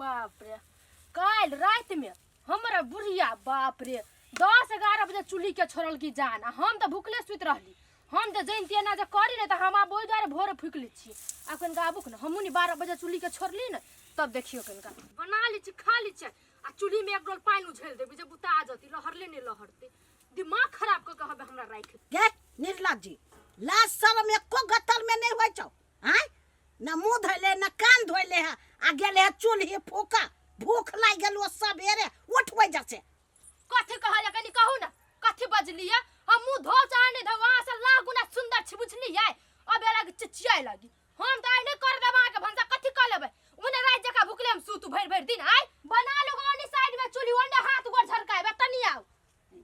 बाप रे, काल्हि रातिमे हमरा बुढ़िया बाप रे 10-11 बजे चूल्ही के छोड़ल की जान, आ हम तऽ भुखले सुति रहली। हम तऽ जनितियै एना जे करी ने तऽ हम आब ओहि दुआरे भोरे फूकि लै छी। आब कनिका आबुक ने, हमहूँ ने 12 बजे चूल्ही के छोड़ली ने, तब देखियौ कनिका बना लै छी, खा लै छी, आ चूल्हीमे एक डोल पानि उझलि देबै जे बुता जतै, लहरले नहि लहरतै। दिमाग खराब कऽ के हबे हमरा राखि। गे निर्लज्जी, लाज शरम एको गत्तर में नहीं होइ छौ? आँय, न मुँह धोले न कान धोले है आ गेले है चूल्ही फूका। भूख लागि गेल सबेरे उठबै जसे। कथी कहल कनी कहू ने, कथी बजलियै? हम मुँह धो चाहे नहि धो, अहाँ से लाख गुना सुंदर छी, बुझलियै? अब लगी चिचियाए लगी। हम तऽ आइ नहि कर देब अहाँके भनसा, कथी कऽ लेबै? ओने राति जकाँ भुखले हम सुतू भरि भरि दिन। आइ बना लो ओने साइड में चूल्ही, ओने हाथ गोड़ झरकाएब, तनी आउ।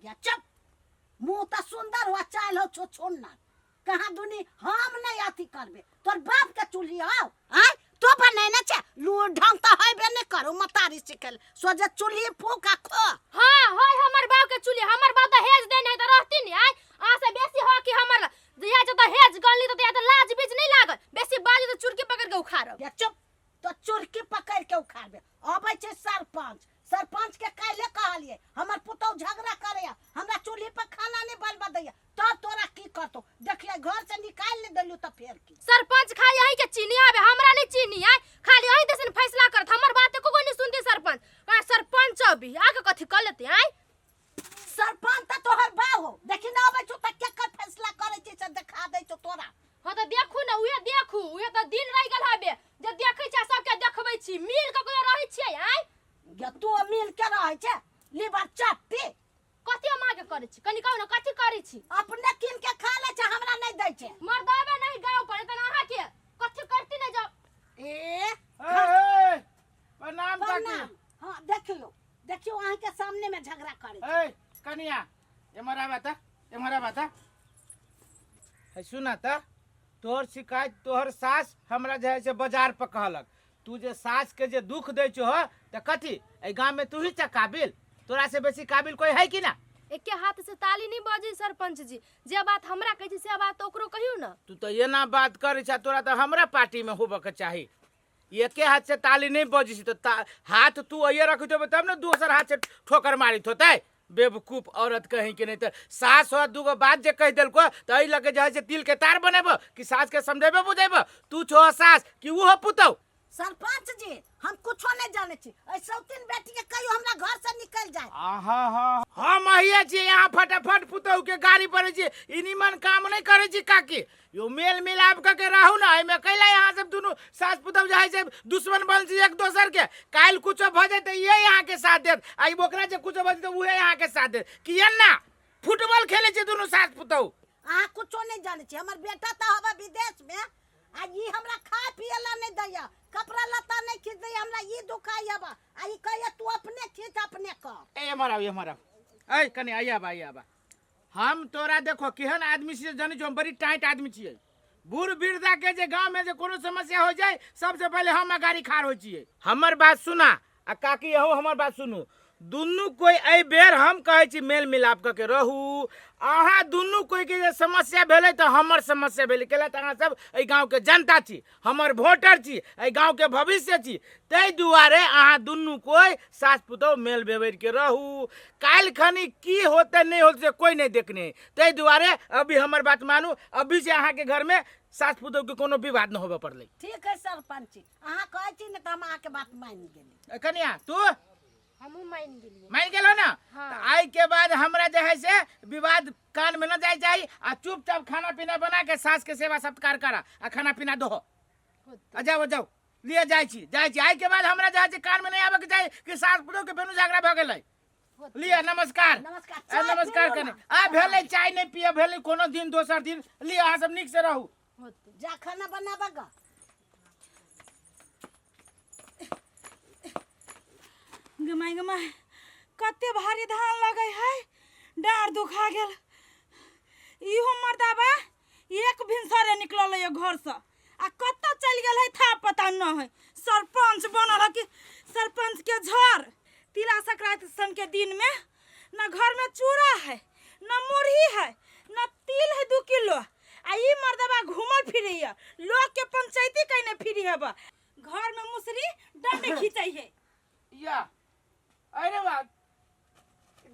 या चुप, मुँह तऽ सुंदर हो, चाल हो छुछुन्नर। कहाँ दुनी हम नहीं अथी करबे, तोर बाप के चूल्ही हौ? आय तो बनेने छे, लूर ढंग तऽ हेबे नहीं करू, मतारी सिखल सोझे चूल्ही फूक आ खो। हाँ होय हमर बाप के चूल्ही, हमर बाप दहेज देने है तऽ रहती नहीं। आय अहाँ से बेसी हो कि हमर जहिया जे दहेज गनली तऽ तहिया तऽ लाज बीज नहीं लागल। बेसी बाजू तऽ चुरकी पकड़ के उखाड़ब। या चुप, तो चुरकी पकड़ के उखाड़बे। अबै छै सरपंच, सरपंच के काल्हि कहलिए हमर पुतहु झगड़ा करैया, हमरा चूल्ही पर खाना नहीं बनबऽ दैया, तब तोरा की करतौ देखिए, घर से निकालि नहीं देलू तऽ फेर की? सरपंच खाली अहीं के चीनी आबे, हमरा नहीं चीनी आय, खाली अहीं देसन फैसला करत, हमर बात एको नहीं सुनती सरपंच। आ सरपंच अभी आके कथी कर लेते आय? सरपंच तऽ तोहर बा हो, देखी ना अबै छौ तऽ केकर फैसला करै छै से देखा दै छौ तोरा। हाँ तऽ देखू ने, उहे देखू, उहे तऽ दिन रहि गेल हबे जे देखै छी सबके देखबै छी, मिल के कोई रहै छियै आय? गे तू मिल के रहै छै लीवर चट्टी। कथी हम आगे करै छी कनी कहू ने, कथी करै छी? अपने कीन के खा लै छै, हमरा नहीं दै छै। मर्दाबे नहीं गाँव पर तऽ अहाँ के कथी करती नहीं जाओ। ए ए, प्रणाम काकी। प्रणाम। हाँ देखियो देखियो, अहाँ के सामने में झगड़ा करे छै। ए कनिया एम्हर आबा त, एम्हर आबा त। है सुना त, तोहर शिकायत तोहर सास हमरा जे है से बाजार पर कहलक, तू जे सास के जे दुख दै छो त कथी एहि गांव में तू ही छ काबिल? तोरा से बेसी काबिल कोई है कि ना? एके हाथ से ताली नहीं बजी सरपंच जी, जे बात हमरा कहै छी से बात ओकरो कहियौ ना। तू तो एना बात करै छ, तोरा तो हमरा पार्टी में होबऽ के चाही। एके हाथ से ताली नहीं बजी छी तो हाथ तू अइये रखित होबे तब ने दोसर हाथ से ठोकर मारित होतै। बेवकूफ औरत कहीं के नहीं। तो सास हो दूगो बात जे कह देलको तो एहि लगे जे है से तिल के तार बनेबो कि सास के समझेबे बुझेबो? तू छो सास कि ऊ हो पुतौ? सरपंच जी हम कुछो नहीं जाने छी, एहि सौतीन बेटी के कहियो हमरा घर से निकल जाए। आहा हा, हम अहिए छी यहाँ फटाफट पुतौ के गाड़ी पड़े छी। ई निमन काम नहीं करे छी काकी, यो मेल मिलाप क के रहू ना। एहिमे कैला यहाँ सब दुनू सास पुतौ जे है से दुश्मन बन छी एक दोसर के? काल्हि कुछो भऽ जेतै इहे यहाँ के साथ देत, आ ई ओकरा जे कुछो भऽ जेतै उहे यहाँ के साथ देत। किया ना फुटबॉल खेले छी दुनू सास पुतौ? अहाँ कुछो नहीं जाने छी, हमर बेटा तऽ हवा विदेश में आ ई हमरा खाए पिए ला नहीं दैया, कपड़ा लत्ता नहीं खींच दैया, हमरा ई दुखाई हवा आ ई कहैया तू अपने खींच अपने कर। ए एम्हर आउ, एम्हर आउ, ए कनी आइया बा, आइया बा। हम तोरा देखो केहन आदमी छियै जानै छौ? हम बड़ी टाइट आदमी छियै। बूढ़ वृद्धा के जे गाँव में जे कोनो समस्या हो जाए सबसे पहले हम अगाड़ी खाड़ होइ छियै। हमर बात सुना आ काकी यहो हमर बात सुनू, दुनू कोई एहि बेर हम कहै छी मेल मिलाप कऽ के रहू। अहाँ दुनू कोई के जे समस्या भेलै तऽ हमर समस्या भेलै, कैला तऽ अहाँ सब एहि गाँव के जनता छी, हमर वोटर छी, एहि गाँव के भविष्य छी। ताहि दुआरे अहाँ दुनू कोई सास पुतोह मेल बेबैर के रहू। काल्हि खनी की होतै नहि होतै से कोई नहि देखने, ताहि दुआरे अभी हमर बात मानू, अभी से अहाँके घरमे सास पुतोह के कोनो विवाद नहि होबऽ पड़लै। ठीक है सरपंच जी, अहाँ कहै छी ने तऽ हम अहाँके बात मानि गेली। कनिया तू? हमहूँ मानि गेलियै। मानि गेलो ना? हाँ। तऽ आइ के बाद हमरा जे है से विवाद कान में न जाय चाही, आ चुपचाप खाना पीना बना के सास के सेवा सत्कार करा आ खाना पीना दहो। आ जाओ जाओ, लिए जाइ छी, जाइ छी। आइ के बाद हमरा जे है से कान में नहीं आबे के चाही कि सास पुतोह के फेनो झगड़ा भऽ गेलै। लिअ नमस्कार। नमस्कार। आ, चाय नमस्कार पी लो कने ना। आ भेलै चाय नहीं पिए भेलै कोनो दिन दोसर दिन। लिअ अहाँ सब नीक से रहू। जा खाना बनाबऽ गा। गमाय गमाय कते भारी धान लगै है, डाँड़ दुखा गेल। इहो मर्दाबा एक भिनसरे निकलल है घरसँ आ कतऽ चलि गेल है था पता न है। सरपंच बनल है कि सरपंच के झर। तिला संक्रांति सन के दिन में न घर में चूड़ा है, न मुरही है, न तिल है 2 किलो, आ ई मर्दबा घूमल फिरैया, लोग के पंचायती कइने फिरी हबा, घर में मुसरी डंड खींचै है। या अरे बा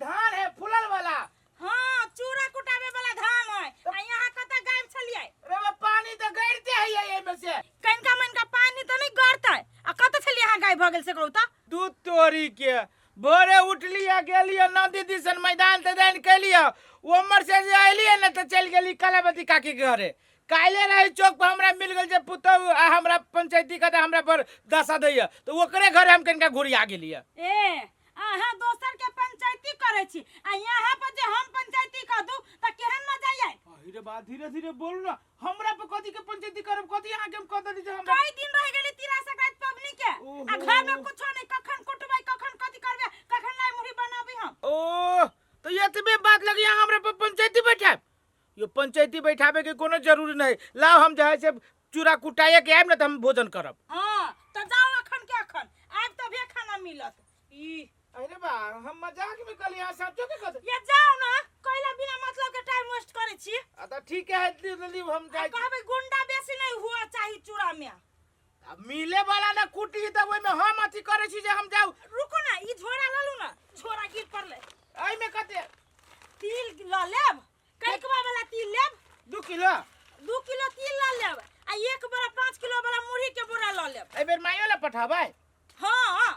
धान है फूलल वाला। हाँ, चूड़ा कुटावे वाला धान है। आ यहाँ कतऽ गायब छलियै? अरे बा पानी तो गड़ते है ये में से। कनिका मनिका पानी तऽ नहि गड़तै। आ कतऽ छलियै अहाँ गायब भऽ गेल से कहू तऽ? दूध तोरी के भोरे उठली आ गेली नदी दिसन मैदान तैदान कैलियै, ओमर से जे अयलियै ने तऽ चलि गेली कलावती काकी के घरे। काल्हि रही चौक पर हमरा मिल गेल जे पुतहु आ हमरा पंचायती के हमरा पर दशा दैया, तऽ ओकरे घरे हम कनिका घुरिया गेलियै। ए अहाँ दोसर के पंचायती करै छी आ यहाँ पर जे हम पंचायती कऽ दू तऽ केहन मजा आयल? अरे बा धीरे धीरे बोलू ना, हमरा पर कथी के पंचायती करब? कथी अहाँ के हम कह देली जे हमरा? कई दिन रह गेली तिला संक्रांति पबनी के आ घर में कुछो नहीं, कखन कुटबै, कखन कथी करबै, कखन लाई मुरही बनाबी हम। ओ तो एतबे बात लगी अहाँ हमरा पर पंचायती बैठाब? यो पंचायती बैठाबे के कोनो जरूरी नहीं, लाओ हम जे है से चूड़ा कुटाए के आयब ना तऽ हम भोजन करब। हाँ तऽ जाओ अखन के अखन आयब तबे खाना मिलत। ई अरे बा हम मजाक में कहली, अहाँ सचो के कहत? ये जाओ ना, कैला बिना मतलब के टाइम वेस्ट करै छी। आ तऽ ठीक है, जल्दी हम जाइ। कहबै गुंडा बेसी नहीं हुआ चाही चूड़ा में। आ मिले वाला ना कुटी तऽ ओहिमे हम अथी करै छी जे हम जाउ। रुकू ना, ई झोरा लऽ लू ना, झोरा गिर पड़लै। एहिमे कते तिल लऽ लेब? कैकवा वाला तिल लेब? 2 किलो। 2 किलो तिल लऽ लेब आ एक बोरा 5 किलो वाला मुरही के बोरा लऽ लेब। एहि बेर माइयो ला पठाबै? हाँ।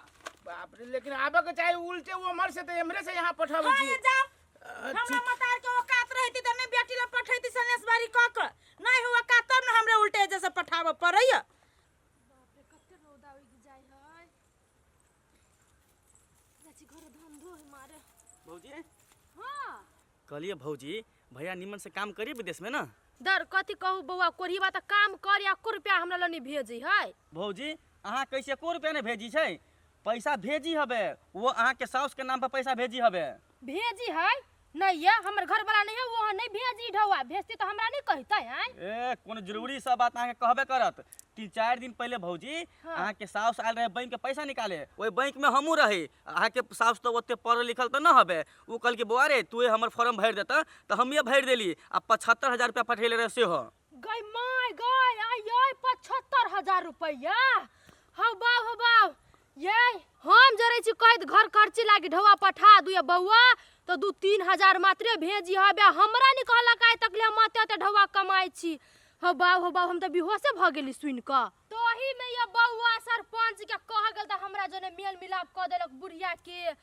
बाप रे, लेकिन आबऽ के चाही उल्टे उम्हर से तऽ एम्हरे से यहाँ पठाबै हाँ, छी। ये जाओ। हमरा मतार के औकात रहती तऽ नहि बेटी ला पठैती सनेसबारी कऽ कऽ, नहि हुआ का तब ने हमरे उल्टे जैसे पठाबऽ पड़ैया। बाप रे कते रौदा उगि जाइ है। जाइ छी घरे धान धोए मारे। भौजी। हाँ। कहलिए भौजी भैया निमन से काम करी विदेश में ना? दर कथी कहू बौआ, कोढ़ीबा तऽ काम कर या एको रुपया हमरा लनी भेजी है। भौजी अहाँ कैसे एको रुपया नहीं भेजी छै? पैसा भेजी हबे, वो अहाँ के साउस के नाम पर पैसा भेजी हबे। भेजी है? नहीं ये हमर घर वाला नहीं है, वो नहीं भेजी ढौआ, भेजती तो हमरा नहीं कहते हैं। ए कोनो जरूरी सब बात अहाँ के कहबे करत। 3-4 दिन पहले भौजी हाँ। अहाँ के साउस आयल रहे बैंक के पैसा निकाले, ओहि बैंक में हमहूँ रही। अहाँ के साउस तो ओते पढ़ल लिखल तो न हबे, उ कहल कि बौआ रे तू हमर फॉर्म भरि देता तऽ हमिये भरि देली आ 75,000 रुपया पठेले रहे सेहो। गई my गई आई आई 75,000 रुपया। हौ बाव हौ बाव, ये हम जरै छी कहैत घर खर्ची लागी ढौआ पठा दू या बौआ तो 2-3 हजार मात्रे भेजी हबे, हमरा नहीं कहलक आइ तक ले हम एते एते ढौआ कमाइ छी। हौ बाव हौ बाव, हम तऽ बेहोशे भऽ गेली सुनि कऽ। तोही में ये बौआ सरपंच के कह गेल तऽ हमरा जने मेल मिलाप कऽ देलक बुढ़िया के।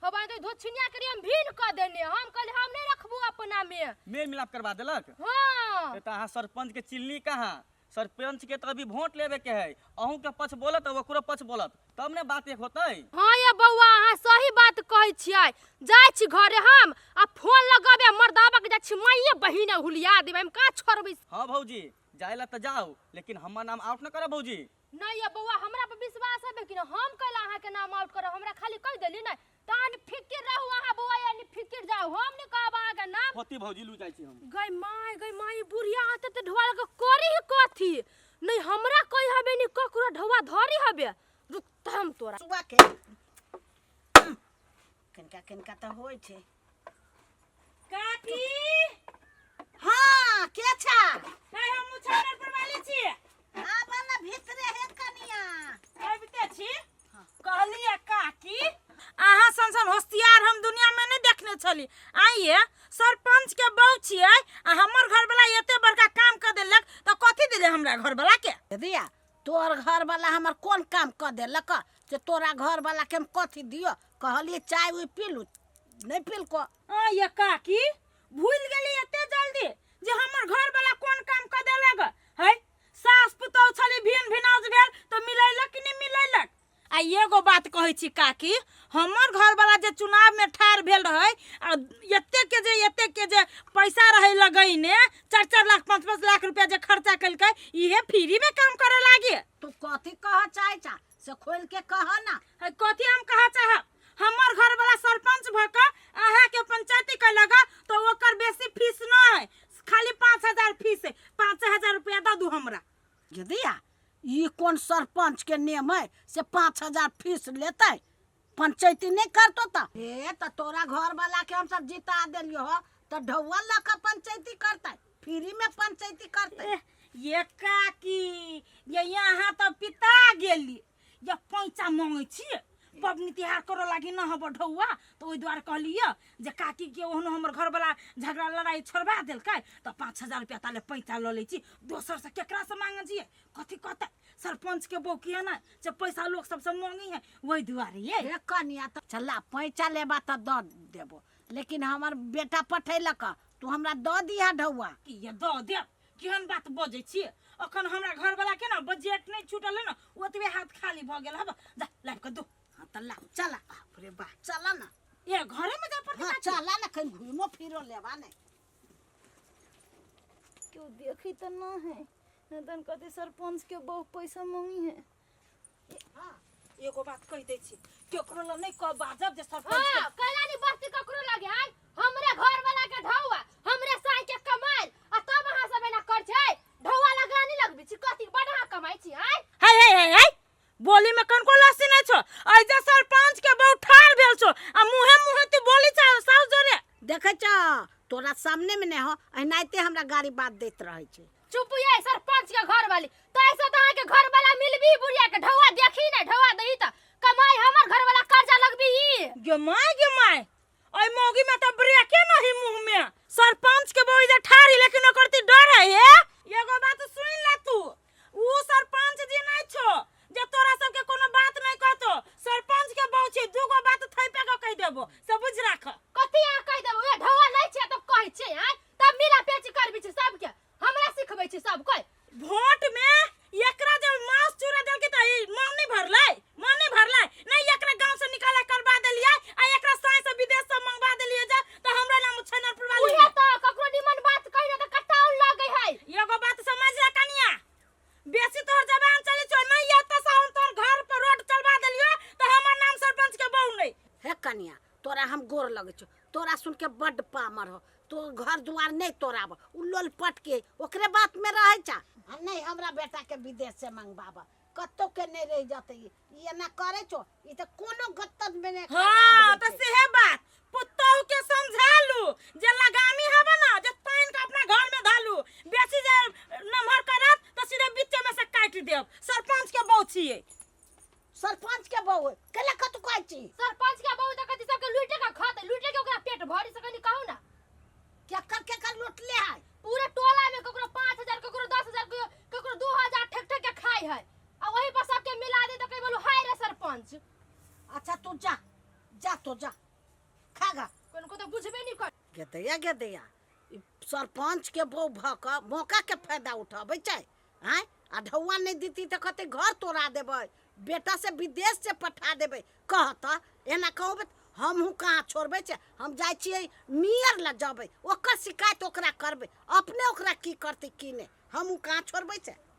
हौ बाव तो धोछिनिया के हम भीन कऽ देने, हम कहली हम नहीं रखबू अपना में। मेल मिलाप करवा देलक? हाँ। तऽ अहाँ सरपंच के चिल्ली कहाँ? सरपंच के तो अभी वोट लेवे के है, अहूँ के पक्ष बोलत ओकरो पक्ष बोलत तब ने बात एक होतै। हाँ ये बौआ अहाँ सही बात कहै छियै। जाइ छी घरे हम आ फोन लगबे मर्दाबा के, जाइ छी माइये बहिन हुलिया देबै, हम कहाँ छोड़बै। हाँ भौजी जाय ला तऽ जाउ, लेकिन हमर नाम आउट न करब भौजी। नहीं ये बौआ हमरा पर विश्वास है कि हम कैला अहाँ के नाम आउट करब, हमरा खाली कहि देली नहीं तहन फिकिर रहू अहाँ बौआ, यानी फिकिर जाउ, हम नहीं कहब अहाँ के नाम। होती भौजी लू जाइ छी हम। गई माय गई माय, बुढ़िया आते ते ढोआ लग करी ही कथी नहीं, हमरा कहि हबे नहीं ककरो ढोआ धरी हबे। रुक त हम तोरा सुआ के किनका किनका तऽ होइ छै। काकी। हाँ के छा? नहीं हम मुछानर पर वाली छी। आब ना भीतरे हे कनिया। आबिते छी। कहलिए काकी अहाँ सन सन होशियार हम दुनिया में नहीं देखने छली। आइए सरपंच के बहू छियै आ हमर घर वाला एते बड़का काम कर देलक तऽ कथी देले हमरा घर वाला के? दिया तोर घर वाला हमर कोन काम कर देलक जे तोरा घर वाला के हम कथी दियो? कहलिए चाय उय पीलू नहीं पीलको। आइए काकी भूल गेली एते जल्दी जे हमर घर वाला कोन काम कर देलक है? सास पुतहु छली भिन भिनाउज भेल तऽ मिलैलक कि नहीं मिलैलक? आ एगो बात कहै छी काकी, हमर घरवाला जे चुनाव में ठाढ़ भेल रहै आ एते के जे पैसा रहै लगैने 4-4 लाख 5-5 लाख रुपया जे खर्चा केलकै, इहे फ्री में काम करे लागे। तू कथी कह चाहै छा से खोल के कह ना। है कथी हम कह चाहब? हमर घरवाला सरपंच भऽ कऽ अहाँ के पंचायती कैलक तऽ ओकर बेसी फीस न है, खाली 5,000 फीस है, 5,000 रुपया दऽ दू हमरा। यदिया ई कोन सरपंच के नियम है से 5,000 फीस लेतै? पंचायती नहीं करतो त ए त तोरा घर वाला के हम सब जिता देलियो हो त ढौआ ल के पंचायती करतै, फ्री में पंचायती करतै। ये काकी ये यहाँ त पिता गेली, ये पैसा मांगै छी, पबनी तिहार करऽ लागी न हब ढौआ, तऽ ओहि दुआरे कहलियै जे काकी के ओहनो हमर घरवला झगड़ा लड़ाई छोड़बा देलकै, तऽ 5000 रुपया ताले पैसा लऽ लै छी। दोसर से केकरा से मांगे छियै? कथी कहतै सरपंच के बहू किया ना जे पैसा लोग सबसे मांगी है, ओहि दुआरे ये। हे कनिया, तऽ चला पैसा लेबा तऽ दऽ देबो, लेकिन हमर बेटा पठेलक, तू हमरा दऽ दिहा ढौआ। की ये दऽ देब? केहन बात बजै छियै? अखन हमरा घरवला के ना बजट नहि छूटल है ना, ओतबे हाथ खाली भऽ गेल हब। जा लाबि कऽ दो। हाँ तऽ ला, चला। बाप रे बाप, चला ना। ए घरे में जाय पड़तै? हाँ चला ना, कहीं घूमो फिरो लेबा ने। केओ देखी तऽ ना है, नहीं तहन कहते सरपंच के बहु पैसा मांगी है। एगो बात कहि दै छी, केकरो लग नहि कह बाजब जे सरपंच के। हाँ, कैलानी बस्ती ककरो लगे आय, हमरे घर वाला के ढौआ, हमरे साई के कमाइल, आ तब अहाँ सब एना कर छै? ढौआ लगानी लगबी छी कथी? बड अहाँ कमाइ छी आय। हाय हाय हाय हाय, बोली में कनको लस्सी नहीं छो। ऐजा सरपंच के बहु ठार भेल छो आ मुहे मुहे तू बोली छा साउस जोरे। देखै छ तोरा सामने में नहि हो, एनाहिते हमरा गाड़ी बात दैत रहै छै। चुप ये सरपंच के घर वाली, तो ऐसे तो अहाँ के घर वाला मिलबी बुढ़िया के ढौआ देखी ने, ढौआ दही त कमाई हमर घर वाला कर्जा लगबी ही। गे my गे my, ओइ मौगी में तो ब्रेके नहीं मुंह में। सरपंच के बहु इधर ठारी, लेकिन ओकर ती डर है हे। एगो बात सुन ले तू, ऊ सरपंच जी नहीं छो जे तोरा सबके कोनो बात नहीं कहतो। सरपंच के बहु छी, दूगो बात थैपे के कहि देबो, से बुझ राख। कथी अहाँ कहि देबो? ए ढौआ नहीं छै तब कहै छै आय, तब मिला पेची करबी छै सबके, हमरा सिखबै छै सब कोइ। वोट में एकरा जब मांस चूरा देलकै त ई मन नहीं भरलै, मन नहीं भरलै नहीं, एकरा गांव से निकाला करवा देलियै आ एकरा साय से विदेश से मंगवा देलियै जा, त हमरा नाम छै नरपुर वाली। उहे त ककरो निमन बात कहि ने त कटाउन लगै है। एगो बात समझ ले कनिया, बेसी तोहर जबान चलै छौ नहीं, एतऽ से हम तोहर घर पर रोड चलवा देलियो त हमर नाम सरपंच के बहू नहीं। हे कनिया, तोरा हम गोर लगै छौ, तोरा सुन के बड्ड पामर हो, तो घर दुआर नहीं तोड़ाब, उ लोल पट के ओकरे बात में रहे छा। आ नहीं हमरा बेटा के विदेश से मंगवाब, कतौ के नहीं रह जतै, ई एना करे छौ, ई त कोनो गत्तन में नहीं। हाँ त सेहे बात पुतहु के समझालू जे लगामी हबे ना, जे तान के अपना घर में धालू, बेसी जे नमहर करत त सीधे बीचे में से काटि देब। सरपंच के बहू छियै। सरपंच के बहू केला कतौ कहै छी? सरपंच के बहू त कथी सबके लूटे के खाते, लूटे के ओकरा पेट भरी से कनी कहू ना। केकर केकर लूटले है? पूरे टोला में ककरो 5000, ककरो 10000, ककरो 2000 ठक ठक के खाई है, आ वही पर सबके मिला दे त कहि बोलू हाय रे सरपंच। अच्छा तू जा, जा तो जा, खागा। कोनको तो बुझबे नहीं कर। गेदैया गेदैया, ई सरपंच के बहू भऽ कऽ मौका के फायदा उठाबै छै आँय, आ ढौआ नहि देती तऽ कहतै घर तोड़ा देबै, बेटा से विदेश से पठा देबै। कहत एना कहबै, हमहूँ कहाँ छोड़बै छै? हम जाइ छियै मियर लग जबै, ओकर शिकायत ओकरा करबै, अपने ओकरा की करतै की नहि, हमहूँ कहाँ छोड़बै छै?